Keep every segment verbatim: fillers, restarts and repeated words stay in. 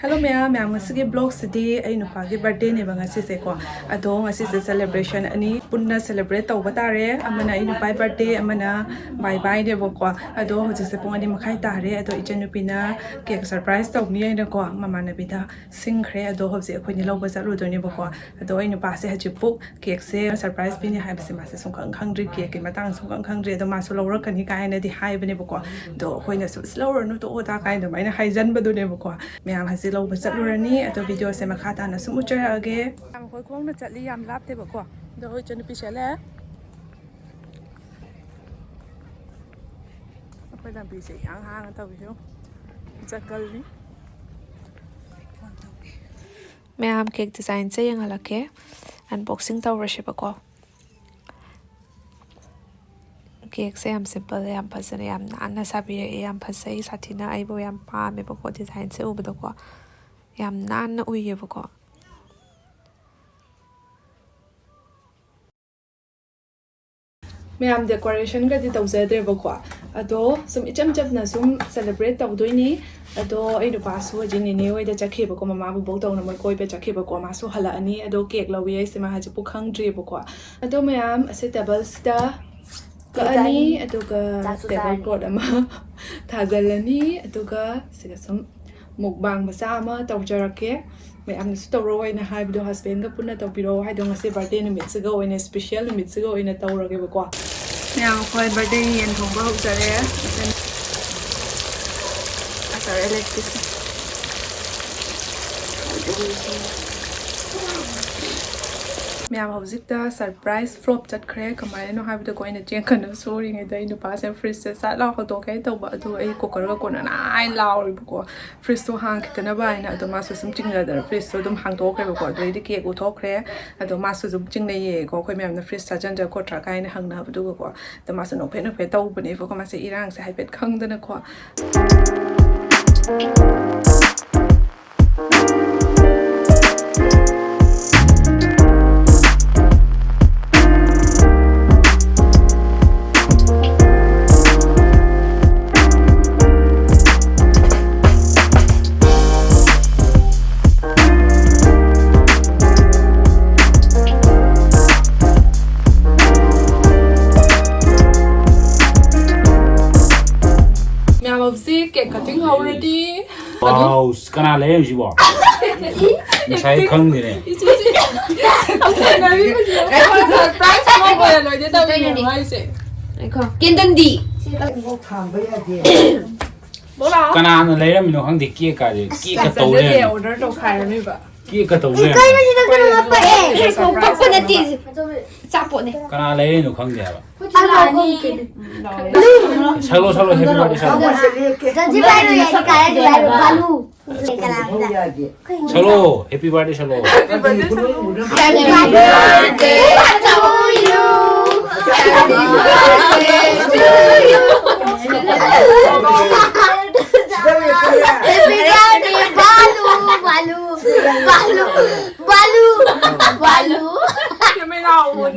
Hello ꯃꯌꯥꯝ, ꯃꯌꯥꯝ ꯉꯁꯤꯒꯤ vlogꯁꯤꯗꯤ ꯑꯩ ꯅꯨꯄꯥꯒꯤ birthdayꯅꯦꯕ ꯉꯁꯤꯁꯦꯀꯣ꯫ ꯑꯗꯣ ꯉꯁꯤꯁꯦ celebration ꯑꯅꯤ ꯄꯨꯟꯅ celebrate ꯇꯧꯕ ꯇꯥꯔꯦ꯫ ꯑꯃꯅ ꯑꯩ ꯅꯨꯄꯥꯒꯤ birthday, ꯑꯃꯅ bye byeꯅꯦꯕꯀꯣ꯫ ꯑꯗꯣ ꯍꯧꯖꯤꯛꯁꯦ ꯄꯨꯡ ꯑꯅꯤ ꯃꯈꯥꯏ ꯇꯥꯔꯦ꯫ ꯑꯗꯣ ꯏꯆꯟꯅꯨꯄꯤꯅ cake surprise ꯇꯧꯅꯤ ꯍꯥꯏꯅꯀꯣ ꯃꯃꯥꯟꯅꯕꯤꯗ ꯁꯤꯡꯈ꯭ꯔꯦ꯫ ꯑꯗꯣ ꯍꯧꯖꯤꯛ ꯑꯩꯈꯣꯏꯅꯤ ꯂꯧꯕ ꯆꯠꯂꯨꯗꯣꯏꯅꯦꯕꯀꯣ꯫ ꯑꯗꯣ ꯑꯩ ꯅꯨꯄꯥꯁꯦ ꯍꯧꯖꯤꯛ ꯄꯨꯛ cakeꯁꯦ surprise ꯄꯤꯅꯤ ꯍꯥꯏꯕꯁꯦ ꯃꯥꯁꯦ ꯁꯨꯡꯈꯪ ꯈꯪꯗ꯭ꯔꯤ, cakeꯀꯤ ꯃꯇꯥꯡ ꯁꯨꯡꯈꯪ ꯈꯪꯗ꯭ꯔꯤ꯫ ꯑꯗꯣ ꯃꯥꯁꯨ ꯂꯧꯔꯛꯀꯅꯤ ꯀꯥꯏꯅꯗꯤ ꯍꯥꯏꯕꯅꯦꯕꯀꯣ꯫ ꯑꯗꯣ ꯑꯩꯈꯣꯏꯅꯁꯨ "ꯑꯁ, ꯂꯧꯔꯅꯨ, ꯇꯣꯛꯑꯣꯗ" ꯀꯥꯏꯅ ꯑꯗꯨꯃꯥꯏꯅ ꯍꯥꯏꯖꯟꯕꯗꯨꯅꯦꯕꯀꯣ꯫ ꯃꯌꯥꯝ ꯍꯧꯖꯤꯛ ꯂꯧꯕ ꯆꯠꯂꯨꯔꯅꯤ꯫ ꯑꯗꯣ videoꯁꯦ ꯃꯈꯥ ꯇꯥꯅ ꯁꯨꯝ ꯎꯠꯆꯔꯛꯑꯒꯦ꯫ ꯃꯌꯥꯝ ꯑꯩꯈꯣꯏ ꯈꯣꯡꯅ ꯆꯠꯂꯤ, ꯌꯥꯝ ꯂꯥꯞꯇꯦꯕꯀꯣ꯫ ꯑꯗꯣ ꯑꯩꯈꯣꯏ ꯏꯆꯟꯅꯨꯄꯤꯁꯦ ꯂꯩꯔꯦ꯫ ꯑꯩꯈꯣꯏ ꯂꯝꯕꯤꯁꯦ ꯏꯍꯥꯡ ꯍꯥꯡꯅ ꯇꯧꯏꯁꯨ ꯖꯪꯒꯜꯅꯤ꯫ ꯃꯌꯥꯝ cake designꯁꯦ ꯌꯦꯡꯍꯜꯂꯛꯀꯦ, unboxing ꯇꯧꯔꯁꯦꯕꯀꯣ꯫ Cakeꯁꯦ ꯌꯥꯝ simple, ꯌꯥꯝ ꯐꯖꯅ, ꯌꯥꯝ ꯅꯥꯟꯅ ꯁꯥꯕꯤꯔꯛꯑꯦ, ꯌꯥꯝ ꯐꯖꯩ, ꯁꯥꯊꯤꯅ꯫ ꯑꯩꯕꯨ ꯌꯥꯝ ꯄꯥꯝꯃꯦꯕꯀꯣ designꯁꯦ ꯎꯕꯗꯀꯣ, ꯌꯥꯝ ꯅꯥꯟꯅ ꯎꯏꯌꯦꯕꯀꯣ꯫ ꯃꯌꯥꯝ decorationꯒꯗꯤ ꯇꯧꯖꯗ꯭ꯔꯦꯕꯀꯣ, ꯑꯗꯣ ꯁꯨꯝ ꯏꯆꯝ ꯆꯝꯅ ꯁꯨꯝ celebrate ꯇꯧꯗꯣꯏꯅꯤ꯫ ꯑꯗꯣ ꯑꯩ ꯅꯨꯄꯥꯁꯨ ꯍꯧꯖꯤꯛ ꯅꯦꯅꯦ ꯍꯣꯏꯗ ꯆꯠꯈꯤꯕꯀꯣ, ꯃꯃꯥ ꯕꯣꯕꯣꯛ ꯇꯧꯅ ꯃꯣꯏ ꯀꯣꯏꯕ ꯆꯠꯈꯤꯕꯀꯣ꯫ ꯃꯥꯁꯨ ꯍꯜꯂꯛꯑꯅꯤ꯫ ꯑꯗꯣ cake ꯂꯧꯕ ꯌꯥꯏꯁꯦ ꯃꯥ ꯍꯧꯖꯤꯛꯄꯨ ꯈꯪꯗ꯭ꯔꯤꯕꯀꯣ꯫ ꯑꯗꯣ ꯃꯌꯥꯝ ꯑꯁꯤ tableꯁꯤꯗ ꯀꯛꯑꯅꯤ, ꯄꯤꯖꯅꯤ꯫ ꯑꯗꯨꯒ ꯆꯥꯁꯨ table ꯆꯥꯔꯅꯤ꯫ Cloth ꯑꯃ ꯊꯥꯖꯤꯜꯂꯅꯤ, ꯑꯗꯨꯒ ꯁꯤꯗ ꯁꯨꯝ mukbang ꯃꯆꯥ ꯑꯃ ꯇꯧꯖꯔꯛꯀꯦ꯫ ꯃꯌꯥꯝꯅꯁꯨ ꯇꯧꯔꯛꯑꯣ ꯍꯥꯏꯅ ꯍꯥꯏꯕꯗꯣ, husbandꯒ ꯄꯨꯟꯅ ꯇꯧꯕꯤꯔꯛꯑꯣ ꯍꯥꯏꯗꯣ, ꯉꯁꯤ birthday ꯅꯨꯃꯤꯠꯁꯤꯒ ꯑꯣꯏꯅ, special ꯅꯨꯃꯤꯠꯁꯤꯒ ꯑꯣꯏꯅ ꯇꯧꯔꯒꯦꯕꯀꯣ꯫ ꯃꯌꯥꯝ ꯑꯩꯈꯣꯏ birthday ꯌꯦꯟ ꯊꯣꯡꯕ ꯍꯧꯖꯔꯦ꯫ ꯇꯧꯔꯦ leg piece꯫ ꯃꯌꯥꯝ ꯍꯧꯖꯤꯛꯇ surprise flop ꯆꯠꯈ꯭ꯔꯦ꯫ ꯀꯃꯥꯏꯅꯅꯣ ꯍꯥꯏꯕꯗꯀꯣ, ꯑꯩꯅ ꯆꯦꯡ ꯀꯟꯅ ꯁꯨꯔꯤꯉꯩꯗ ꯑꯩ ꯅꯨꯄꯥꯁꯦ fridgeꯁꯦ ꯁꯠ ꯂꯥꯎ ꯍꯧꯗꯣꯛꯀꯦ ꯇꯧꯕ, ꯑꯗꯨ ꯑꯩ cookerꯒ ꯀꯣꯟꯅꯅꯉꯥꯏ ꯂꯥꯎꯔꯤꯕꯀꯣ꯫ Fridgeꯇꯣ ꯍꯥꯡꯈꯤꯗꯅꯕ ꯍꯥꯏꯅ꯫ ꯑꯗꯣ ꯃꯥꯁꯨ ꯁꯨꯝ ꯆꯤꯡꯅꯗꯅ fridgeꯇꯣ ꯑꯗꯨꯝ ꯍꯥꯡꯗꯣꯛꯈ꯭ꯔꯦꯕꯀꯣ꯫ ꯑꯗꯩꯗꯤ cake ꯎꯊꯣꯛꯈ꯭ꯔꯦ꯫ ꯑꯗꯣ ꯃꯥꯁꯨ ꯑꯗꯨꯝ ꯆꯤꯡꯅꯩꯌꯦꯀꯣ, ꯑꯩꯈꯣꯏ ꯃꯌꯥꯝꯅ fridge ꯊꯥꯖꯟꯗ꯭ꯔꯥ ꯈꯣꯠꯇ꯭ꯔꯥ ꯀꯥꯏꯅ ꯍꯪꯅꯕꯗꯨꯒꯀꯣ꯫ ꯑꯗꯣ ꯃꯥꯁꯨ ꯅꯣꯛꯐꯦꯠ ꯅꯣꯛꯐꯦꯠ ꯇꯧꯕꯅꯦꯕꯀꯣ, ꯃꯥꯁꯦ ꯏꯔꯥꯡꯁꯦ ꯍꯥꯏꯐꯦꯠ ꯈꯪꯗꯅꯀꯣ꯫ ꯀꯅꯥ ꯂꯩꯔꯝꯃꯤꯁꯤꯕꯣ? ꯉꯁꯥꯏ ꯈꯪꯗꯦꯅꯦ꯫ ꯉꯥꯏꯈꯣ, ꯁꯔꯄ꯭ꯔꯥꯏꯁ ꯑꯃ ꯑꯣꯏꯔ ꯂꯣꯏꯗꯦ ꯇꯧꯔꯤꯅꯦ ꯍꯥꯏꯁꯦ꯫ ꯀꯦꯟꯗꯟꯗꯤ꯫ ꯀꯅꯥꯅ ꯂꯩꯔꯝꯃꯤꯅꯣ ꯈꯪꯗꯦ, ꯀꯦꯛ ꯀꯥꯁꯦ꯫ ꯀꯦꯛꯀ ꯇꯧ ꯂꯩꯔꯝꯃꯤ꯫ ꯑꯣꯔꯗꯔ ꯇꯧꯈꯥꯏꯔꯝꯃꯤꯕ꯫ ꯀꯦꯛꯀ ꯇꯧ ꯂꯩꯔꯝꯃꯤ꯫ ꯀꯩꯅꯣ ꯁꯤꯗ ꯀꯩꯅꯣ ꯄꯛꯑꯦ꯫ ꯀꯛꯄ ꯅꯠꯇꯦ꯫ ꯑꯆꯥꯄꯣꯠꯅꯦ꯫ ꯀꯅꯥ ꯂꯩꯔꯤꯅꯣ ꯈꯪꯗꯦ ꯍꯥꯏꯕ꯫ ꯑꯆꯥꯄꯣꯠ ꯈꯣꯡ ꯀꯩꯅꯣ꯫ ꯁꯛꯂꯣ, ꯁꯛꯂꯣ, happy birthday ꯁꯛꯂꯣ꯫ ꯖꯟꯖꯤ ꯄꯥꯏꯔꯣ ꯌꯥꯏ, ꯀꯥꯏ ꯍꯥꯏꯗꯣ ꯍꯥꯏꯔꯣ꯫ ꯕꯥꯂꯨ꯫ ꯀꯅꯥ ꯀꯅꯥ? ꯁꯛꯂꯣ, happy birthday ꯁꯛꯂꯣ꯫ Happy birthday to you. Happy birthday to you. Happy birthday, Balu, Balu, Balu, Balu, Balu, Balu. Camera on.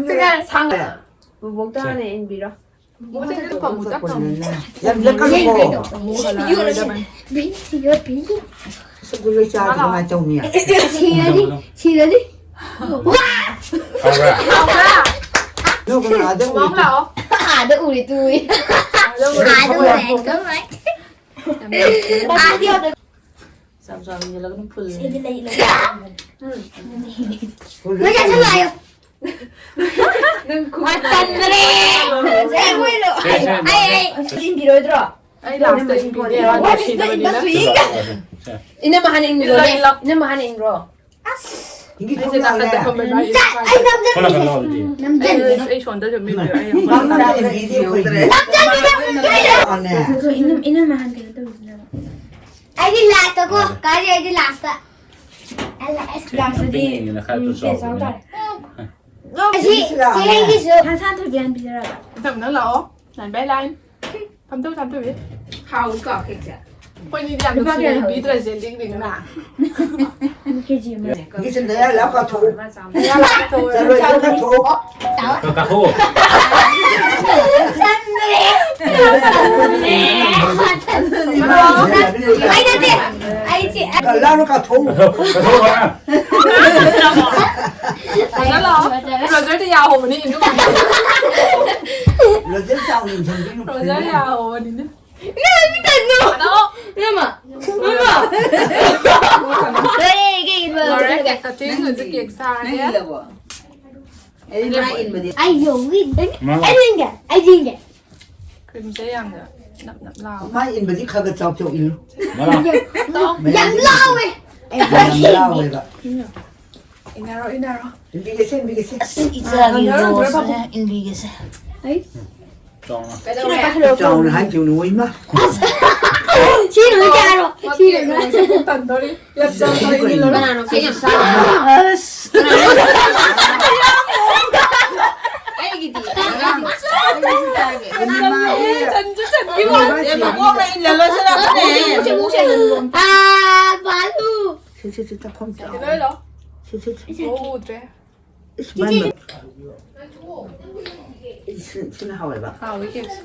Camera ꯁꯪ꯫ ꯕꯣꯕꯣꯛꯇ ꯍꯥꯟꯅ ꯏꯟꯕꯤꯔꯣ꯫ ꯌꯥꯝ ꯂꯦꯛꯀꯅꯨꯀꯣ꯫ ꯌꯣꯠꯄꯤ, ꯌꯣꯠꯄꯤ꯫ ꯁꯨꯛ ꯂꯣꯏ ꯆꯥꯗꯤ ꯀꯃꯥꯏꯅ ꯇꯧꯅꯤ? ꯁꯤꯔꯅꯤ, ꯁꯤꯔꯅꯤ꯫ ꯍꯥꯎꯕ꯭ꯔꯥ? ꯅꯣꯛꯀꯅꯨ, ꯑꯥꯗ ꯎꯔꯤ ꯇꯨ꯫ ꯑꯥꯗ ꯎꯔꯤ ꯇꯨ꯫ ꯑꯥꯗ ꯎꯔꯤ꯫ ꯑꯥꯗ ꯎꯔꯤ꯫ ꯆꯥꯎ ꯆꯥꯎ ꯏꯟꯖꯜꯂꯒꯅꯨ ꯐꯨꯜꯂꯦ꯫ ꯁꯤꯗꯤ ꯂꯩ, ꯂꯩ꯫ ꯐꯨꯜꯂꯦ꯫ ꯂꯣꯏ ꯆꯥꯁꯤꯜꯂꯣ ꯍꯥꯏꯌꯣ꯫ ꯅꯪ ꯈꯨ- ꯃꯇꯝꯗꯅꯦ꯫ ꯑꯩ, ꯑꯩ, ꯑꯩ ꯏꯟꯕꯤꯔꯣꯏꯗ꯭ꯔꯣ? ꯑꯩ ꯂꯥꯁꯇ ꯏꯟꯕꯤꯒꯦ꯫ ꯅꯨꯡꯁꯤꯗꯕꯅꯤꯅ꯫ ꯏꯅꯝꯃ ꯍꯥꯟꯅ ꯏꯟꯕꯤꯔꯣꯅꯦ꯫ ꯏꯟꯕꯤꯔꯣ, ꯏꯟꯕꯤꯔꯣ꯫ ꯏꯅꯝꯃ ꯍꯥꯟꯅ ꯏꯟꯕꯤꯔꯣ꯫ ꯏꯪꯒꯤ ꯑꯩꯁꯦ ꯅꯥꯀꯟꯗ ꯊꯣꯡꯅꯥꯎꯅꯦ꯫ ꯐꯝꯕ ꯏꯕꯥꯅꯤ ꯆꯥ-, ꯑꯩ ꯅꯝꯖꯟ-, ꯈꯣꯂꯥ ꯈꯣꯂꯥ ꯑꯗꯨꯗꯤ꯫ ꯅꯝꯖꯟ-, ꯑꯩ, ꯑꯩ ꯁꯣꯝꯗ ꯁꯨꯝ ꯏꯟꯕꯤꯔꯣ꯫ ꯑꯩ ꯃꯥꯡꯗ ꯏꯟꯕꯤꯗꯤ ꯑꯩꯈꯣꯏꯗꯤ꯫ ꯃꯥꯅꯦ꯫ ꯏꯅꯝ-, ꯏꯅꯝꯃ ꯍꯥꯟꯅ ꯀꯩꯅꯣ ꯇꯧꯕꯤꯔꯣ꯫ ꯑꯩꯗꯤ ꯂꯥꯁꯇꯀꯣ, ꯀꯥꯔꯤ ꯑꯩꯗꯤ ꯂꯥꯁꯇ꯫ ꯑꯩ ꯂꯥꯁ-, ꯂꯥꯁꯇꯗꯤ, ꯄꯤꯛꯏꯉꯩꯅ ꯈꯔ ꯎꯝ, ꯆꯥꯎꯕꯅꯦ꯫ ꯆꯥꯎ ꯇꯥꯔꯦ꯫ ꯑꯁꯤ, ꯁꯤ ꯑꯩꯒꯤꯁꯨ꯫ ꯁꯥ-, ꯁꯥꯟꯊꯣꯏꯕꯤ ꯍꯥꯟꯅ ꯄꯤꯖꯔꯕ? ꯃꯊꯪ ꯅꯪ ꯂꯥꯛꯑꯣ꯫ ꯅꯥꯟꯕ ꯂꯥꯏꯟ꯫ ꯐꯝꯗꯧ ꯆꯥꯟꯊꯣꯏꯕꯤ꯫ ꯍꯥꯎꯏꯀꯣ ꯀꯦꯛꯁꯦ꯫ ꯑꯩꯈꯣꯏꯅꯤꯗꯤ ꯌꯥꯝ ꯅꯨꯡꯁꯤꯅ ꯄꯤꯗ꯭ꯔꯁꯦ ꯂꯤꯛ ꯂꯤꯛꯅ꯫ ꯀꯦꯖꯤ ꯑꯃ꯫ ꯏꯪꯒꯤ ꯆꯟꯗ ꯌꯥ ꯂꯥꯎ ꯀꯥꯊꯣꯛꯎ꯫ ꯌꯥ ꯂꯥꯛꯀꯗꯧꯕ꯫ ꯆꯠꯂꯣ, ꯏꯪꯒꯤ ꯀꯥꯊꯣꯛꯎ꯫ ꯀ-, ꯀꯥꯊꯣꯛꯑꯣ꯫ ꯆꯟꯗ꯭ꯔꯦ꯫ ꯑꯩ ꯅꯠꯇꯦ꯫ ꯑꯩ ꯆꯦ-, ꯂꯥꯎꯅ ꯀꯥꯊꯣꯛꯎ꯫ ꯀꯥꯊꯣꯛꯑꯣ ꯍꯥꯏꯅ꯫ ꯐꯖꯅ ꯂꯥꯛꯑꯣ꯫ ꯔꯣꯖꯔꯗ ꯌꯥꯍꯧꯕꯅꯤ ꯏꯟꯗꯨ꯫ ꯔꯣꯖꯔ ꯆꯥꯎꯅ ꯏꯟꯁꯤꯟꯕꯤꯅꯨ꯫ ꯔꯣꯖꯔ ꯌꯥꯍꯧꯕꯅꯤꯅ꯫ ꯏꯃꯥ, ꯏꯃꯥ, ꯀꯩꯅꯣ? ꯏꯃꯥ, ꯏꯜꯂꯕꯣ? ꯑꯩ ꯃꯥ ꯏꯟꯕꯗꯤ ꯑꯩ ꯌꯧꯔꯤ꯫ ꯃꯥ ꯑꯩ ꯌꯦꯡꯒꯦ꯫ ꯑꯩ ꯌꯦꯡꯒꯦ꯫ ꯀ꯭ꯔꯤꯝꯁꯦ ꯌꯥꯝꯅ ꯅꯞ ꯅꯞ ꯂꯥꯎ꯫ ꯃꯥ ꯏꯟꯕꯗꯤ ꯈꯔ ꯈꯔ ꯆꯥꯎ ꯆꯥꯎ ꯏꯜꯂꯨ꯫ ꯃꯥ ꯌꯥꯝ ꯂꯥꯎꯋꯦ꯫ ꯌꯥꯝ ꯂꯥꯎꯋꯦꯕ꯫ ꯏꯟꯅꯔꯣ, ꯏꯟꯅꯔꯣ꯫ ꯏꯟꯕꯤꯒꯦꯁꯦ, ꯏꯟꯕꯤꯒꯦꯁꯦ꯫ ꯑꯁ, ꯏꯆꯥꯒꯤ ꯍꯟꯊꯔꯣ, ꯍꯟꯊꯔꯣ, ꯔꯣꯁꯅꯦ, ꯄꯥꯕꯨꯡ꯫ ꯏꯟꯕꯤꯒꯦꯁꯦ꯫ ꯑꯩ ꯆꯥꯎꯅ꯫ ꯀꯩꯗꯧꯔꯦ? ꯆꯥꯎꯅ ꯍꯥꯏꯈꯤꯕꯅꯤ, ꯑꯣꯏꯃ꯫ ꯁꯤ ꯂꯣꯏ ꯆꯥꯔꯣ꯫ ꯁꯤ ꯂꯣꯏ ꯆꯥꯔꯣ꯫ ꯇꯟꯗꯣꯔꯤ꯫ ꯂꯞ ꯆꯥꯕ ꯏꯜꯂꯣ꯫ ꯀꯅꯥꯅꯣ ꯀꯩꯅꯣ ꯆꯥꯔꯤꯗꯣ? ꯑꯁ꯫ ꯑꯩꯒꯤꯗꯤ꯫ ꯆꯟꯁꯨ ꯆꯟꯈꯤꯕ꯫ ꯑꯦ, ꯃꯀꯣꯛꯅ ꯏꯜꯂ ꯂꯣꯏꯁꯤꯜꯂꯛꯄꯅꯦ꯫ ꯑꯥ, ꯕꯥꯂꯨ꯫ ꯁꯤ, ꯁꯤ, ꯁꯤ, ꯆꯥꯛꯈꯨꯝ ꯆꯥꯎ꯫ ꯂꯣꯏ ꯂꯣ꯫ ꯁꯤ, ꯁꯤ, ꯁꯤ꯫ ꯎꯗ꯭ꯔꯦ꯫ ꯏꯁ, ꯃꯥꯏ ꯃ-, ꯏꯁ, ꯁꯤꯅ ꯍꯥꯎꯋꯦꯕ꯫ ꯍꯥꯎꯋꯤ ꯀꯦꯛꯁꯦ꯫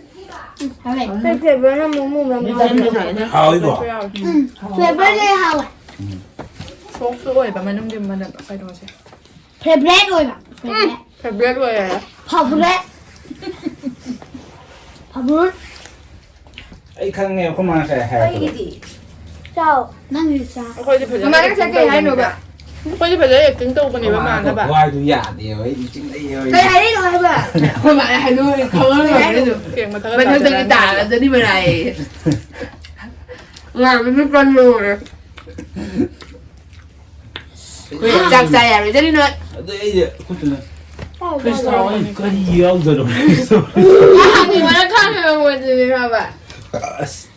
ꯍꯥꯎꯋꯦ꯫ ꯑꯩ favourite ꯅ ꯃꯣꯃꯣ ꯃꯌꯥꯝ ꯌꯥꯎꯋꯦ꯫ ꯍꯥꯎꯋꯤꯀꯣ? ꯎꯝ, favourite ꯂꯣꯏ ꯍꯥꯎꯋꯦ꯫ ꯎꯝ꯫ Soft ꯁꯨ ꯑꯣꯏꯕ ꯃꯅꯨꯡꯒꯤ ꯃꯅꯝ ꯀꯩꯅꯣꯁꯦ꯫ Favourite ꯑꯣꯏꯕ꯫ Favourite꯫ Favourite ꯑꯣꯏꯌꯦ꯫ Favourite꯫ Favourite꯫ ꯑꯩ ꯈꯪꯉꯦ, ꯑꯩꯈꯣꯏ ꯃꯥꯅ ꯀꯩ ꯍꯥꯏꯔꯛꯄꯗꯣ꯫ ꯑꯩꯒꯤꯗꯤ꯫ ꯆꯥꯎ꯫ ꯅꯪꯒꯤꯗꯤ ꯆꯥ꯫ ꯑꯩꯈꯣꯏꯗꯤ ꯐꯖꯅ ꯃꯃꯥꯅ acting ꯉꯁꯥꯏ ꯀꯩ ꯍꯥꯏꯅꯣꯕ? ꯇꯧꯕꯅꯦꯕ꯫ ꯑꯩꯈꯣꯏꯗꯤ ꯐꯖꯅ acting ꯇꯧꯕꯅꯦꯕ, ꯑꯩꯈꯣꯏ ꯃꯥꯅ ꯃꯥꯟꯅꯕ꯫ ꯈꯨꯍꯥꯏꯗꯨ ꯌꯥꯗꯦꯕ, ꯑꯩ ꯏꯆꯤꯡ ꯂꯩꯌꯦꯕ, ꯑꯩ꯫ ꯀꯩ ꯍꯥꯏꯔꯛꯏꯅꯣ ꯍꯥꯏꯕ? ꯑꯩꯈꯣꯏ ꯃꯥꯅ ꯍꯥꯏꯗꯣꯛꯑꯦ, ꯈꯪꯉꯔꯣꯏ ꯑꯗꯨ꯫ ꯀꯦꯛ ꯃꯊꯛꯇ ꯃꯊꯛꯇꯒꯤ ꯇꯥꯔꯛꯑꯅꯤ꯫ ꯇꯥꯔꯛꯑꯖꯅꯤ ꯃꯔꯥꯏꯌꯦ꯫ ꯉꯥꯡꯕ ꯃꯤ ꯄꯟ ꯂꯣꯏꯔꯦ꯫ ꯍꯣꯏ, ꯆꯥꯛ ꯆꯥ ꯌꯥꯔꯣꯏꯗꯅꯤ ꯅꯣꯏ꯫ ꯑꯗꯨ ꯑꯩꯁꯦ ꯈꯨꯠꯇꯨꯅ ꯈ꯭ꯔꯤꯁꯇ ꯑꯣꯏꯅ ꯀꯔꯤ ꯌꯥꯎꯗꯅꯣ? ꯑꯍꯥꯟꯕ ꯃꯔꯛ ꯈꯥꯡꯉꯒ ꯃꯣꯏꯗꯨꯅꯦ ꯈꯪꯉꯕ? ꯑꯁ꯫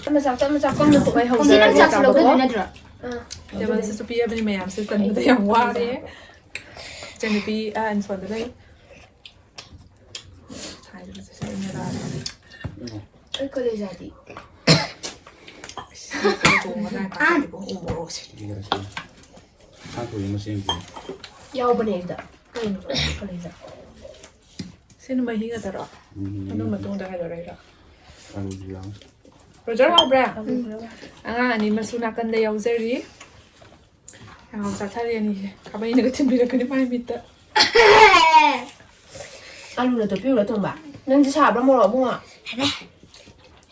ꯇꯞꯅ ꯆꯥꯎ, ꯇꯞꯅ ꯆꯥꯎ, ꯀꯟꯅ ꯇꯣꯛ꯫ ꯑꯩ ꯍꯧꯖꯔꯒꯦ ꯍꯧꯖꯤꯛ ꯆꯥꯕꯀꯣ꯫ ꯆꯥꯛ ꯂꯧꯗꯣꯏ ꯅꯠꯇ꯭ꯔꯣ? ꯑꯥ꯫ ꯇꯦꯕꯜꯁꯤꯁꯨ ꯄꯤꯔꯕꯅꯤ, ꯃꯌꯥꯝꯁꯦ ꯆꯟꯕꯗ ꯌꯥꯝ ꯋꯥꯔꯦ꯫ ꯏꯆꯟꯅꯨꯄꯤ ꯑꯍꯟ ꯁꯣꯟꯗ ꯂꯩ꯫ ꯑꯩ ꯀꯂꯦꯖꯥꯗꯤ? ꯆꯣꯡꯕ ꯅꯥꯏ ꯄꯥꯈꯠꯂꯤꯕꯣ ꯎ ꯃꯣꯔꯣꯛꯁꯦ꯫ ꯁꯥ ꯊꯣꯡꯕ ꯃꯆꯦ ꯑꯃ ꯄꯤꯔꯦ꯫ ꯌꯥꯎꯕꯅꯦ ꯑꯩꯗ꯫ ꯀꯩꯅꯣ ꯀꯂꯦꯖꯥ? ꯁꯤꯅ ꯃꯍꯤ ꯈꯛꯇꯔꯣ? ꯎꯝ꯫ ꯑꯗꯨ ꯃꯇꯨꯡꯗ ꯀꯩꯗꯧꯔꯛꯏꯔꯣ? ꯑꯂꯨꯁꯨ ꯌꯥꯎꯏ꯫ ꯔꯣꯖꯔ ꯍꯥꯎꯕ꯭ꯔꯥ? ꯎꯝ꯫ ꯑꯉꯥꯡ ꯑꯅꯤ ꯃꯁꯨ ꯅꯥꯀꯟꯗ ꯌꯥꯎꯖꯔꯤ꯫ ꯌꯥꯝ ꯆꯥꯊꯔꯤ ꯑꯅꯤꯁꯦ꯫ ꯈꯥꯕꯩꯅꯒ ꯊꯤꯟꯕꯤꯔꯛꯀꯅꯤ ꯃꯥꯏ ꯃꯤꯠꯇ꯫ ꯑꯂꯨꯅ ꯇꯣꯠꯄꯤꯔꯨꯔ ꯊꯣꯡꯕ? ꯅꯪꯗꯤ ꯁꯥꯕ꯭ꯔꯥ ꯃꯣꯔꯣꯛ ꯑꯕꯨꯡꯉꯣ?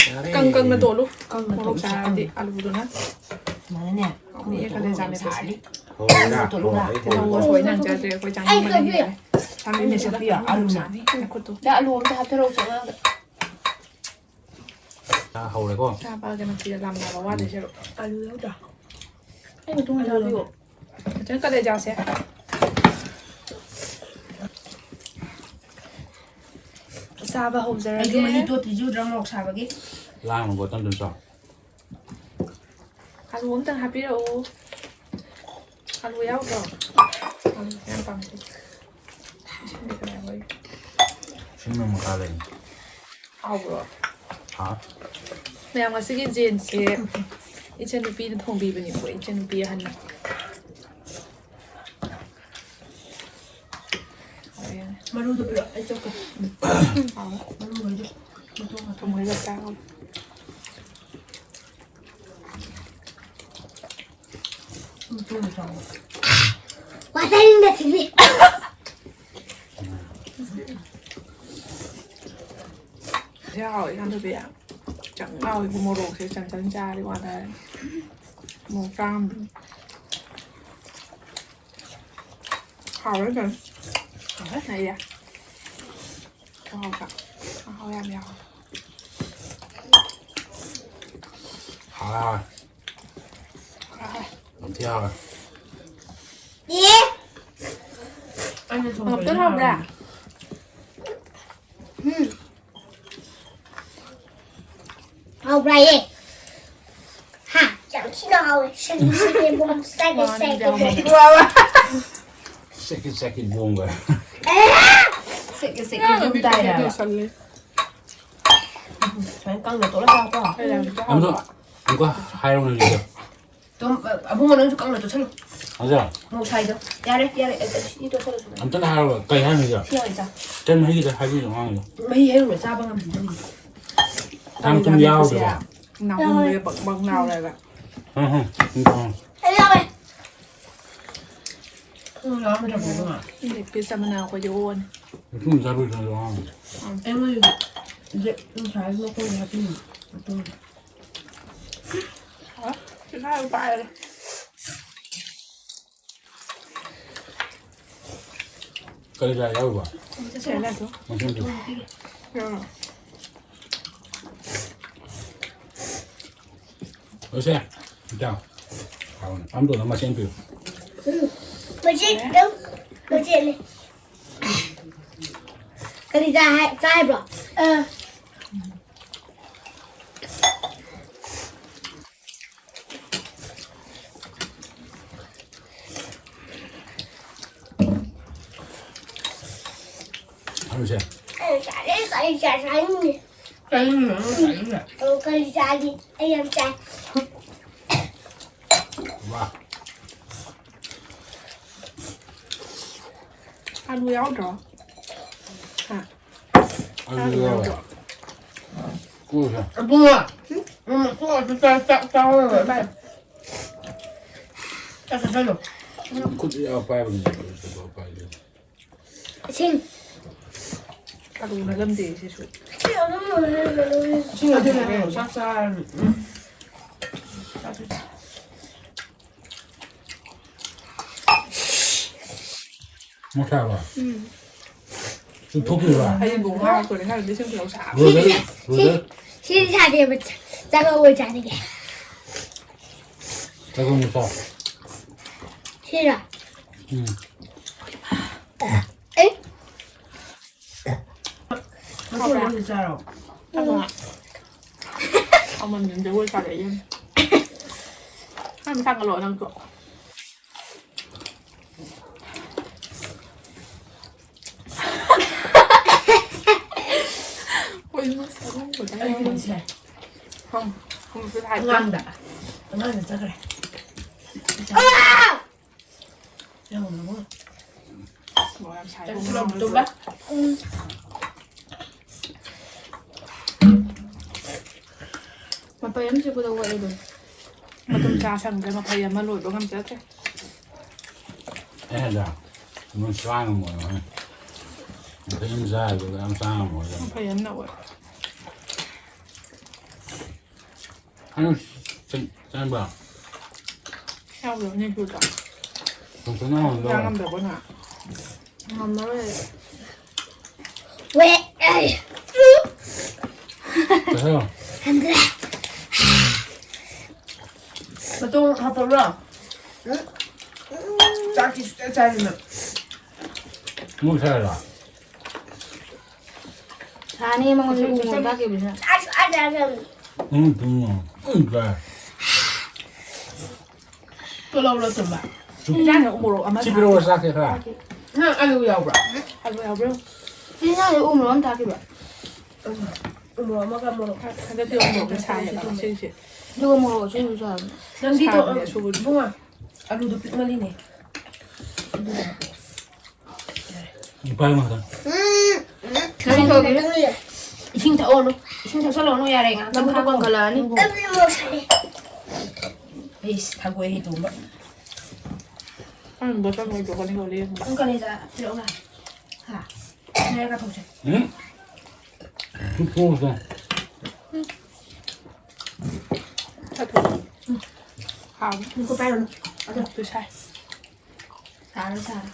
ꯌꯥꯔꯦ꯫ ꯀꯪ ꯀꯪꯅ ꯇꯣꯠꯂꯨ꯫ ꯀꯪꯅ ꯃꯣꯔꯣꯛ ꯇꯣꯠꯂꯨ, ꯁꯥꯔꯗꯤ ꯀꯪꯅ꯫ ꯑꯂꯨꯗꯨꯅ꯫ ꯃꯥꯅꯅꯦ, ꯍꯥꯎꯅꯤꯌꯦ ꯀꯪꯅ ꯀꯂꯦꯖꯥ ꯇꯣꯠꯂꯨ ꯃꯦꯠꯄꯁꯦ꯫ ꯁꯥꯔꯗꯤ꯫ ꯍꯣꯏ, ꯇꯣꯠꯂꯨꯔꯥ? ꯍꯣꯏ, ꯍꯣꯏ, ꯍꯣꯏ꯫ ꯍꯣꯏ, ꯅꯪ ꯆꯥꯗ꯭ꯔꯦ, ꯑꯩꯈꯣꯏ ꯆꯥꯅꯤꯡꯕꯅ ꯍꯦꯜꯂꯦ꯫ ꯆꯥꯅꯤꯡꯕꯅ ꯁꯛꯄꯤꯌꯣ, ꯑꯂꯨꯅ꯫ ꯅꯈꯨꯠꯇꯣ꯫ ꯗꯥ, ꯑꯂꯨ ꯑꯝꯇ ꯍꯥꯞꯊꯔꯛꯎ, ꯆꯠꯂꯒ꯫ ꯆꯥ ꯍꯧꯔꯦꯀꯣ? ꯆꯥꯕꯒ ꯅꯨꯄꯤꯒ ꯂꯥꯝꯅꯕ ꯋꯥꯗꯣꯏ ꯁꯔꯨꯛ꯫ ꯑꯂꯨ ꯌꯥꯎꯗ꯭ꯔꯣ? ꯑꯩ ꯃꯇꯨꯡ ꯑꯂꯨ ꯆꯥꯕꯤꯌꯣ꯫ ꯌꯥꯎꯗ꯭ꯔꯣ? ꯐꯖꯅ ꯀꯠꯂꯦ ꯆꯥꯁꯦ꯫ ꯆꯥꯕ ꯍꯧꯖꯔꯒꯦ꯫ ꯑꯩꯁꯨ ꯃꯍꯤ ꯇꯣꯠꯇ꯭ꯔꯤꯁꯤ ꯎꯗ꯭ꯔꯥ, ꯃꯣꯔꯣꯛ ꯁꯥꯕꯒꯤ? ꯂꯥꯡꯅꯨꯀꯣ, ꯇꯞ ꯇꯞ ꯆꯥꯎ꯫ ꯑꯂꯨ ꯑꯝꯇꯪ ꯍꯥꯞꯄꯤꯔꯛꯎ꯫ ꯑꯂꯨ ꯌꯥꯎꯗ꯭ꯔꯣ? ꯑꯂꯨꯁꯦ ꯌꯥꯝ ꯄꯥꯝꯖꯩ꯫ ꯏꯁꯤꯡꯗꯤ ꯀꯅꯥ ꯌꯥꯎꯕꯩ? ꯏꯁꯤꯡ ꯅꯣꯡꯃ ꯈꯥ ꯂꯩ꯫ ꯍꯥꯎꯕ꯭ꯔꯣ? ꯍꯥꯎ꯫ ꯃꯌꯥꯝ, ꯉꯁꯤꯒꯤ ꯖꯦꯟꯁꯦ ꯏꯆꯟꯅꯨꯄꯤꯅ ꯊꯣꯡꯕꯤꯕꯅꯦꯕꯀꯣ, ꯏꯆꯟꯅꯨꯄꯤ ꯑꯍꯟꯅ꯫ ꯍꯥꯎꯋꯦ꯫ ꯃꯔꯨꯗꯣ ꯄꯤꯔꯛꯑꯣ, ꯑꯩ ꯆꯠꯀꯦ꯫ ꯍꯥꯎꯋꯦ꯫ ꯃꯔꯨꯈꯩꯗꯣ꯫ ꯃꯇꯣꯡ ꯃꯇꯣꯡ꯫ ꯊꯨꯝ ꯈꯔ ꯆꯥꯔꯣ꯫ ꯋꯥꯇꯔꯤꯡꯗ ꯊꯤꯜꯂꯤ꯫ ꯁꯤ ꯍꯥꯎꯋꯦ, ꯏꯆꯥꯟꯅꯨꯄꯤ꯫ ꯆꯪ ꯂꯥꯎꯋꯦ ꯃꯣꯔꯣꯛꯁꯦ, ꯆꯟ ꯆꯟ ꯆꯥꯔꯗꯤ ꯋꯥꯅꯔꯅꯤ꯫ ꯃꯣꯔꯣꯛ ꯆꯥꯔꯝꯗ꯭ꯔꯤ꯫ ꯍꯥꯎꯋꯦ ꯑꯗꯨꯝ꯫ ꯍꯥꯎꯋꯦ꯫ ꯂꯩꯌꯦ꯫ ꯈꯍꯥꯎꯒ꯫ ꯃꯍꯥꯎ ꯌꯥꯝ ꯌꯥꯎꯋꯦ꯫ ꯍꯥꯎꯋꯦ, ꯍꯥꯎꯋꯦ꯫ ꯍꯥꯎꯋꯦ꯫ ꯌꯥꯝ ꯊꯤ ꯍꯥꯎꯋꯦ꯫ ꯑꯦ? ꯑꯩꯅ ꯊꯣꯡꯕꯗꯤ ꯑꯃꯨꯛꯇꯪ ꯍꯥꯎꯕ꯭ꯔꯥ? ꯍꯥꯎꯋꯦ꯫ ꯎꯝ꯫ ꯍꯥꯎꯕ꯭ꯔꯥꯌꯦ? ꯍꯥ? ꯌꯥꯝ ꯊꯤꯅ ꯍꯥꯎꯋꯦ꯫ ꯁꯦꯀꯤ ꯁꯦꯀꯤ ꯕꯣꯝ, ꯁꯦꯀꯤ ꯁꯦꯀꯤ ꯕꯣꯝ꯫ ꯁꯦꯀꯤ ꯁꯦꯀꯤ ꯕꯣꯝꯒ꯫ ꯁꯦꯀꯤ ꯁꯦꯀꯤ ꯕꯣꯝ ꯇꯥꯏꯔꯕ? ꯁꯨꯃꯥꯏꯅ ꯀꯪꯅ ꯇꯣꯠꯂ ꯆꯥꯎꯀꯣ꯫ ꯑꯝꯇ ꯑꯃꯨꯛꯀ ꯍꯥꯏꯔꯣꯅꯦ ꯑꯗꯨꯗ꯫ ꯑꯗꯨꯝ, ꯑ, ꯑꯕꯨꯡꯉꯣ, ꯅꯪꯁꯨ ꯀꯪꯅ ꯇꯣꯠꯁꯜꯂꯨ꯫ ꯍꯧꯖꯤꯛ? ꯃꯣꯔꯣꯛ ꯁꯥꯏꯗꯣ꯫ ꯌꯥꯔꯦ, ꯌꯥꯔꯦ, ꯑ, ꯑ, ꯁꯤ ꯇꯣꯠꯁꯜꯂꯨ, ꯁꯨꯃꯥꯏꯅ꯫ ꯑꯝꯇ ꯍꯥꯏꯔꯣ, ꯀꯩ ꯍꯥꯏꯅꯣ ꯍꯧꯖꯤꯛ? ꯁꯤ ꯌꯥꯎꯔꯦ, ꯆꯥ꯫ ꯀꯩ ꯃꯍꯤꯗ ꯍꯥꯏꯕꯤꯅꯣ ꯑꯉꯥꯡꯗꯣ? ꯃꯍꯤ ꯍꯩꯔꯨꯔꯣ, ꯆꯥꯕ ꯉꯝꯗꯦ ꯅꯪꯒꯤ꯫ ꯊꯥꯡ ꯊꯨꯝ ꯌꯥꯎꯗ꯭ꯔꯣ? ꯅꯥꯍꯨꯝꯗꯨꯗ ꯕꯪ ꯕꯪ ꯂꯥꯎꯔꯒ꯫ ꯍꯝ, ꯍꯝ, ꯍꯝ, ꯍꯝ꯫ ꯑꯩ ꯌꯥꯎꯔꯦ꯫ ꯊꯨꯝ ꯌꯥꯎꯔꯝꯗ꯭ꯔꯕꯣ, ꯏꯕꯨꯡꯉꯣ? ꯂꯦꯒ ꯄꯤꯁ ꯑꯃꯅ ꯑꯩꯈꯣꯏꯗꯤ ꯑꯣꯛꯑꯅꯤ꯫ ꯊꯨꯝ ꯆꯥꯕꯤꯗ꯭ꯔꯣ ꯑꯉꯥꯡꯗꯣ? ꯑꯩꯉꯣꯟꯗꯗꯤ ꯂꯦꯒ ꯉꯁꯥꯏ ꯃꯈꯣꯡꯗ ꯍꯥꯞꯄꯤꯅꯦ, ꯃꯇꯨꯡꯗ꯫ ꯍꯥ? ꯄꯤꯈꯥꯏ ꯄꯥꯏꯔꯦ꯫ ꯀꯔꯤ ꯆꯥ ꯌꯥꯎꯔꯤꯕ? ꯃꯁꯤꯡꯗꯨ꯫ ꯂꯣꯏꯁꯦ꯫ ꯏꯇꯥꯎ꯫ ꯍꯥꯎꯅ꯫ ꯑꯝꯗꯣꯅ ꯃꯁꯤꯡ ꯄꯤꯌꯨ꯫ ꯃꯆꯦꯠ ꯈꯤꯇꯪ, ꯃꯆꯦꯠꯅꯦ꯫ ꯀꯔꯤ ꯆꯥ ꯍꯥꯏ-, ꯆꯥ ꯍꯥꯏꯕ꯭ꯔꯣ? ꯑ꯫ ꯍꯧꯖꯤꯛꯁꯦ꯫ ꯑꯩ ꯆꯥꯅꯤꯡꯉꯦ, ꯀꯔꯤ ꯆꯥ ꯆꯥꯅꯤꯡꯉꯦ? ꯆꯥꯅꯤꯡꯉꯦ, ꯅꯪ ꯆꯥꯅꯤꯡꯉꯦ꯫ ꯑꯣ, ꯀꯔꯤ ꯆꯥꯒꯦ? ꯑꯩ ꯌꯥꯝ ꯆꯥꯏ꯫ ꯋꯥ꯫ ꯑꯂꯨ ꯌꯥꯎꯗ꯭ꯔꯣ? ꯍꯥ? ꯑꯂꯨ ꯌꯥꯎꯋꯦ꯫ ꯀꯣꯏꯁꯦ꯫ ꯏꯕꯨꯡꯉꯣ, ꯎꯝ, ꯀꯣꯛ ꯑꯗꯨ ꯆꯥ-, ꯆꯥꯛ ꯆꯥꯍꯧꯔꯣꯏ꯫ ꯆꯥꯛ ꯆꯥꯁꯜꯂꯣ꯫ ꯈꯨꯠ ꯌꯥꯎ ꯄꯥꯏꯕꯅꯦ, ꯈꯨꯠ ꯌꯥꯎ ꯄꯥꯏꯕꯅꯦ꯫ ꯏꯁꯤꯡ꯫ ꯑꯂꯨ ꯅꯠꯂꯝꯗꯦ ꯁꯤꯁꯨ꯫ ꯏꯁꯤꯡ ꯑꯗꯨꯝ ꯂꯣꯏꯔꯦ, ꯂꯣꯏꯔꯦ꯫ ꯏꯁꯤꯡ ꯑꯗꯨꯅꯅꯦ ꯆꯥꯛ ꯆꯥꯔꯅꯤ꯫ ꯎꯝ꯫ ꯆꯥꯛꯁꯨ ꯆꯥ-, ꯃꯣꯔꯣꯛ ꯁꯥꯕ꯭ꯔꯣ? ꯎꯝ꯫ ꯆꯨꯞꯊꯣꯛꯄꯤꯕ꯭ꯔꯣ? ꯑꯩꯕꯨ ꯉꯥꯎꯔꯛꯇꯣꯔꯦ ꯈꯜꯂꯗꯤ ꯁꯨꯝ ꯂꯧ ꯁꯥꯕ꯫ Roger, Roger. ꯁꯤꯗꯤ ꯁꯥꯗꯦꯕ, ꯆꯥꯛꯀꯧꯕ ꯆꯥꯅꯤꯡꯉꯦ꯫ ꯆꯥꯛꯀꯧꯕ ꯆꯥꯎ꯫ ꯁꯤꯔꯣ? ꯎꯝ꯫ ꯑꯦ? ꯃꯇꯨꯡ ꯑꯃ ꯆꯥꯔꯣ꯫ ꯆꯥꯛꯀꯧꯕ꯫ ꯑꯃꯃꯝ ꯖꯒꯣꯏ ꯁꯥꯔꯛꯏ ꯌꯦꯡꯉꯨ꯫ ꯅꯪ ꯊꯥꯡꯒꯠꯂꯣ, ꯅꯪꯁꯨ꯫ ꯍꯣꯏ, ꯃꯁꯛ ꯑꯃꯨꯕꯗ ꯑꯩꯒꯤꯁꯦ꯫ ꯍꯝ, ꯍꯝ, ꯁꯤ ꯍꯥꯏ-, ꯑꯉꯥꯡꯗ, ꯑꯉꯥꯡꯗ ꯆꯠꯈ꯭ꯔꯦ꯫ ꯌꯥꯝ ꯁꯥꯏ꯫ ꯆꯠꯂꯣ, ꯇꯨꯝꯕ꯫ ꯎꯝ꯫ ꯃꯄꯩ ꯑꯃ ꯆꯤꯛꯄꯗ ꯑꯣꯛꯑꯦ ꯑꯗꯨꯝ꯫ ꯃꯇꯝ ꯆꯥ ꯁꯪꯗ꯭ꯔꯦ, ꯃꯄꯩ ꯑꯃ ꯂꯣꯏꯕ ꯉꯝꯖꯗ꯭ꯔꯦ꯫ ꯑꯩ ꯍꯥꯏꯗ꯭ꯔꯥ? ꯃꯣꯏ ꯆꯥ ꯉꯝꯃꯣꯏ ꯍꯥꯏ꯫ ꯃꯄꯩ ꯑꯃ ꯆꯥ ꯍꯥꯏꯕꯗ ꯌꯥꯝ ꯆꯥ ꯉꯝꯃꯣꯏ ꯍꯥꯏ꯫ ꯃꯄꯩ ꯑꯃꯅ ꯑꯣꯛꯑꯦ꯫ ꯑꯩꯅ ꯆꯪ-, ꯆꯪꯕ꯫ ꯌꯥꯎꯗꯕꯅꯦ ꯁꯨꯗ꯫ ꯆꯝꯐꯨꯠꯅ ꯍꯥꯎꯔꯝꯗꯧ ꯆꯥ ꯃꯥꯜꯂꯦ꯫ ꯉꯝꯗ꯭ꯔꯕꯣ ꯅꯪ? ꯉꯝꯃꯔꯣꯏ꯫ ꯃꯇꯣꯡ ꯍꯥꯞꯄꯕ꯭ꯔꯣ? ꯆꯥꯛꯇꯤ ꯁꯨꯡꯆꯥ ꯆꯥꯗꯅ꯫ ꯃꯣꯏ ꯁꯥꯏꯔꯣ? ꯁꯥꯅꯤ ꯃꯉꯣꯟꯗ ꯎ ꯃꯣꯔꯣꯛ ꯇꯥꯛꯈꯤꯕꯁꯤꯅ꯫ ꯎꯝ, ꯎꯝ, ꯎꯝ, ꯆꯥꯏ꯫ ꯇꯣ ꯂꯧꯔꯣ, ꯇꯨꯝꯕ꯫ ꯏꯟꯖꯥꯡꯗ ꯎ ꯃꯣꯔꯣꯛ ꯑꯃ ꯁꯤ ꯄꯤꯔꯛꯑꯣ, ꯆꯥꯒꯦ ꯈꯔ꯫ ꯅꯪ ꯑꯂꯨ ꯌꯥꯎꯕ꯭ꯔꯥ? ꯑꯂꯨ ꯌꯥꯎꯕ꯭ꯔꯣ? ꯁꯤ ꯏꯟꯖꯥꯡꯗ ꯎ ꯃꯣꯔꯣꯛ ꯑꯃ ꯊꯥꯛꯈꯤꯕ꯫ ꯎ ꯃꯣꯔꯣꯛ ꯑꯃꯒ ꯃꯣꯔꯣꯛ ꯈꯔ ꯍꯟꯗꯛꯇꯤ ꯎ ꯃꯣꯔꯣꯛꯁꯦ ꯁꯥꯏꯌꯦꯕ ꯉꯁꯤꯁꯦ꯫ ꯑꯗꯨꯒ ꯃꯣꯔꯣꯛ ꯑꯁꯨꯕꯁꯨ ꯆꯥꯕꯅꯦ꯫ ꯅꯪꯗꯤ ꯇꯣ-, ꯁꯥꯕꯅꯦ ꯑꯁꯨꯕꯗꯨ꯫ ꯏꯕꯨꯡꯉꯣ, ꯑꯂꯨꯗꯣ ꯄꯤꯛꯃꯜꯂꯤꯅꯦ꯫ ꯑꯗꯨꯗꯣ ꯍꯥꯞꯄꯣ꯫ ꯂꯨꯄꯥ ꯌꯥꯡꯈꯩ꯫ ꯎꯝ, ꯎꯝ꯫ ꯅꯪ ꯊꯣꯡꯒꯦ? ꯏꯁꯤꯡ ꯊꯛꯑꯣꯅꯨ꯫ ꯏꯁꯤꯡ ꯊꯛꯆꯜꯂꯣꯅꯨ, ꯌꯥꯔꯦ, ꯉꯥꯏꯍꯥꯛꯇꯪ ꯅꯪꯕꯨ ꯈꯥꯡꯉꯣ꯫ ꯀꯪꯈꯠꯂꯛꯑꯅꯤ꯫ ꯑꯩꯁ, ꯊꯒꯣꯏ ꯍꯩ ꯇꯣꯡꯕ꯫ ꯎꯝ, ꯕꯣꯇꯜ ꯂꯣꯏꯗꯣꯛꯀꯅꯤ, ꯍꯣꯂꯤ꯫ ꯅꯪ ꯀꯂꯦꯖꯥ ꯄꯤꯔꯛꯎ ꯂꯥꯎ꯫ ꯍꯥ? ꯂꯩꯔꯒ ꯊꯣꯡꯁꯦ꯫ ꯎꯝ? ꯊꯣꯡꯁꯦ꯫ ꯆꯠꯊꯣꯛ꯫ ꯎꯝ꯫ ꯍꯥꯎꯅꯤ꯫ ꯅꯪ ꯈꯨꯠ ꯄꯥꯏꯔꯨꯅꯨ꯫ ꯑꯗꯣ꯫ ꯑꯗꯨ ꯁꯥꯏ꯫ ꯁꯥꯔꯣ, ꯁꯥꯔꯣ꯫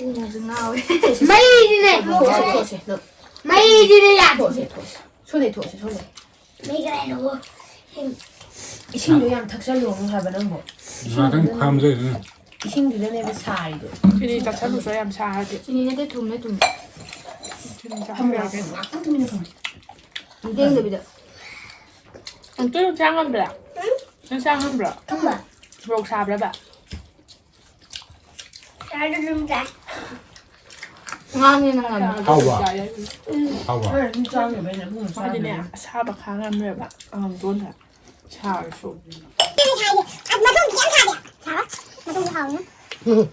ꯏꯪꯅꯁꯨ ꯉꯥꯎꯋꯦ꯫ ꯃꯩꯁꯤꯅꯦ꯫ ꯊꯣꯛꯑꯁꯦ, ꯊꯣꯛꯑꯁꯦ, ꯅꯪ꯫ ꯃꯩꯁꯤꯅꯦ ꯌꯥꯗꯦ꯫ ꯊꯣꯛꯑꯁꯦ, ꯊꯣꯛꯑꯁꯦ꯫ ꯁꯣꯝꯗꯩ ꯊꯣꯛꯑꯁꯦ, ꯁꯣꯝꯗꯩ꯫ ꯃꯩ ꯀꯗꯥꯏꯗꯅꯣ? ꯏꯁꯤꯡꯗꯣ ꯌꯥꯝ ꯊꯛꯆꯜꯂꯣ ꯍꯥꯏꯕ ꯅꯪꯕꯣ꯫ ꯉꯥꯛꯇꯪ ꯈꯥꯝꯖꯩꯗꯨꯅ꯫ ꯏꯁꯤꯡꯗꯨꯅꯅꯦꯕ ꯁꯥꯔꯤꯗꯣ꯫ ꯆꯤꯅꯤ ꯆꯥꯁꯜꯂꯨꯁꯨ ꯌꯥꯝ ꯁꯥꯔꯗꯤ꯫ ꯆꯤꯅꯤ ꯅꯠꯇꯦ, ꯊꯨꯝꯅꯦ, ꯊꯨꯝ꯫ ꯊꯨꯝ ꯐꯝꯃꯨ ꯆꯥꯁꯜꯂꯨ ꯂꯥꯎ, ꯌꯥꯗꯦ꯫ ꯉꯥꯛꯇꯪ ꯇꯨꯃꯤꯟꯅ ꯐꯝꯃꯨ꯫ ꯂꯦꯡꯗꯕꯤꯗ꯫ ꯑꯝꯇ ꯆꯥ ꯉꯝꯕ꯭ꯔꯥ? ꯎꯝ? ꯅꯪ ꯆꯥ ꯉꯝꯕ꯭ꯔꯣ? ꯀꯝꯕ? ꯃꯣꯔꯣꯛ ꯁꯥꯕ꯭ꯔꯕ? ꯆꯥꯗ ꯑꯗꯨꯝ ꯆꯥꯏ꯫ ꯉꯥꯡꯉꯦ ꯅꯪ ꯌꯥꯝꯅ꯫ ꯍꯥꯎꯕ꯭ꯔꯣ? ꯎꯝ꯫ ꯍꯥꯎꯕ꯭ꯔꯣ? ꯍꯣꯏ, ꯑꯗꯨꯝ ꯆꯥꯈꯤꯕꯩꯅꯦ, ꯏꯕꯨꯡꯉꯣ ꯃꯥꯗꯤꯅꯦ, ꯆꯥꯈꯤꯕꯩꯅꯦ꯫ ꯑꯁꯥꯕ ꯈꯥꯡ ꯉꯝꯃꯦꯕ, ꯑꯉꯥꯡꯗꯣꯟꯗ ꯁꯥꯔꯁꯨ꯫ ꯃꯇꯨꯡꯗꯤ ꯌꯥꯝ ꯁꯥꯗꯦ꯫ ꯁꯥꯕ? ꯃꯇꯨꯡꯗꯤ ꯍꯥꯎꯅꯤ꯫ ꯎꯝ꯫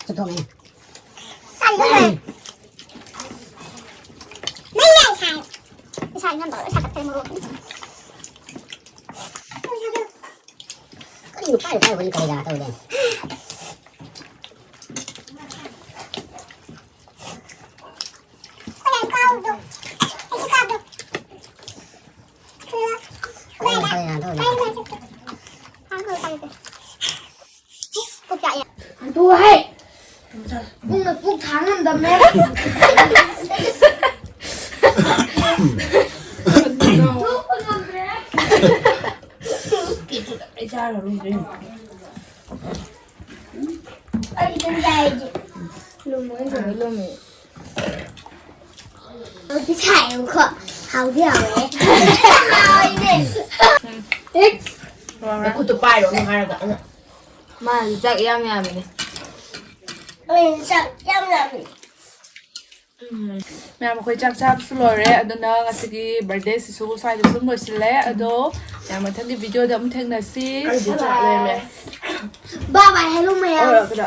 ꯆꯨꯞꯊꯣꯛꯅꯩ꯫ ꯆꯥꯅꯤꯡꯉꯦ꯫ ꯃꯩ ꯌꯥꯝ ꯁꯥꯏ꯫ ꯏꯁꯥ ꯏꯉꯝꯗꯕ ꯂꯣꯏ ꯁꯥꯒꯠꯈ꯭ꯔꯦ ꯃꯣꯔꯣꯛ꯫ ꯀꯔꯤꯅꯣ ꯄꯥꯏꯔꯨ ꯄꯥꯏꯔꯨꯕꯒꯤ ꯀꯔꯤ ꯀꯔꯥ ꯇꯧꯔꯤꯗꯣ? ꯀꯔꯤ ꯀꯔꯥ ꯇꯧꯔꯤꯗꯣ? ꯀꯔꯤ ꯀꯔꯥ ꯇꯧꯔꯤꯗꯣ? ꯑꯩ ꯆꯥꯔꯔꯣꯏꯗ꯭ꯔꯦ꯫ ꯑꯩ ꯑꯗꯨꯝ ꯆꯥꯏꯗꯤ꯫ ꯂꯨꯝꯃꯣꯏ, ꯂꯨꯝꯃꯣꯏ, ꯂꯨꯝꯃꯣꯏ꯫ ꯍꯥꯎꯗꯤ ꯁꯥꯏꯌꯦꯕꯀꯣ꯫ ꯍꯥꯎꯗꯤ ꯍꯥꯎꯋꯦ꯫ ꯍꯥꯎꯋꯦꯅꯦ꯫ ꯅꯈꯨꯠꯇꯣ ꯄꯥꯏꯔꯣ ꯑꯃꯨꯛ ꯍꯥꯏꯔꯒ꯫ ꯃꯥꯅꯗꯤ ꯆꯥꯛ ꯌꯥꯝ ꯌꯥꯝꯃꯤꯅꯦ꯫ ꯑꯩꯅ ꯆꯥꯛ ꯌꯥꯝ ꯌꯥꯝꯃꯤ꯫ ꯎꯝ꯫ ꯃꯌꯥꯝ ꯑꯩꯈꯣꯏ ꯆꯥꯛ ꯆꯥꯕꯁꯨ ꯂꯣꯏꯔꯦ, ꯑꯗꯨꯅ ꯉꯁꯤꯒꯤ birthday ꯁꯤꯁꯨ ꯁ꯭ꯋꯥꯏꯗ ꯁꯨꯝ ꯂꯣꯏꯁꯤꯜꯂꯦ꯫ ꯑꯗꯣ ꯃꯌꯥꯝ ꯃꯊꯪꯒꯤ video ꯗ ꯑꯃꯨꯛ ꯊꯦꯡꯅꯁꯤ꯫ ꯑꯩꯗꯤ ꯆꯥꯛ ꯂꯩꯔꯝꯃꯦ꯫ Bye bye, hello ꯃꯌꯥꯝ꯫ ꯑꯣ, ꯀꯩꯅꯣ,